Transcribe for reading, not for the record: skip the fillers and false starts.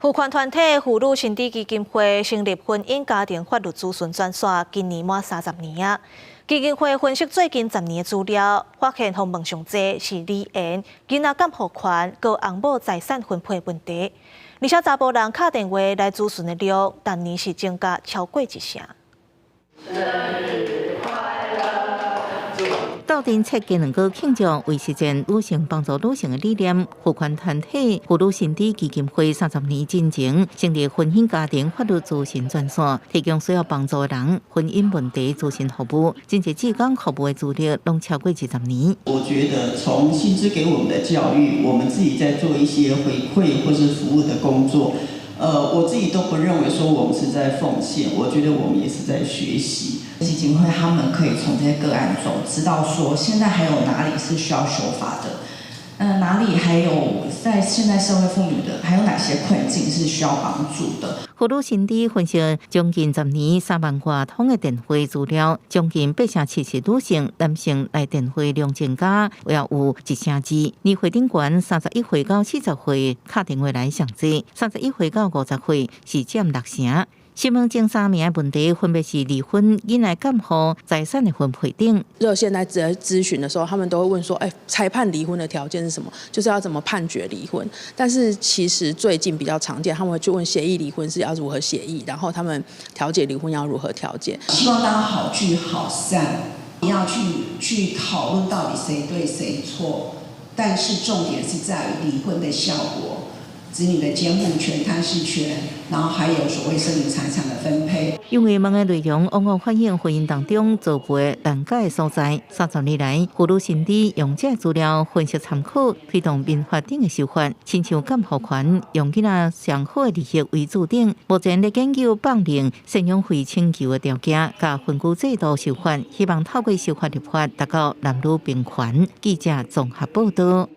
婦權團體婦女新知基金會成立婚姻家庭法律諮詢專線，今年滿30年啊。基金會分析最近十年的資料，發現訪問上濟是離緣、囡仔監護權、佮翁某財產分配問題。而且查埔人敲電話來諮詢的量，逐年是增加超過一成。生日快樂。鬥陣設計兩個慶祝為實踐女性幫助女性的理念，婦權團體婦女新知基金會30年進前成立婚姻家庭法律諮詢專線，提供需要幫助的人婚姻問題諮詢服務。真濟志工服務的資歷攏超過20年。我覺得從新知給我們的教育，我們自己在做一些回饋或是服務的工作，我自己都不認為說我們是在奉獻，我覺得我們也是在學習。基金會他們可以從這些個案中知道說，現在還有哪裡是需要修法的，哪裡還有在現在社會婦女的還有哪些困境是需要幫助的。婦女新知分析將近十年3萬外通的電話資料，將近8成70女性、男性來電話量增加，也有一成二。年歲頂懸31歲到40歲敲電話來上濟，31歲到50歲是佔六成。詢問前三名的問題分別是離婚、囡仔監護、財產的分配等。熱線在諮詢的時候，他們都會問說：欸，裁判離婚的條件是什麼？就是要怎麼判決離婚？但是其實最近比較常見，他們會去問協議離婚是要如何協議，然後他們調解離婚要如何調解。希望大家好聚好散，不要去討論到底誰對誰錯，但是重點是在於離婚的效果。子女的監護權、探視權，然後還有所謂剩餘財產的分配。因為問的內容往往反映婚姻當中造成難解的所在。30年來，婦女新知用這資料分析參考，推動民法典的修法，親像監護權用囡仔上好的利益為主等。目前咧研究放寬贍養費請求的條件，佮分居制度修法，希望透過修法立法達到男女平權。記者綜合報道。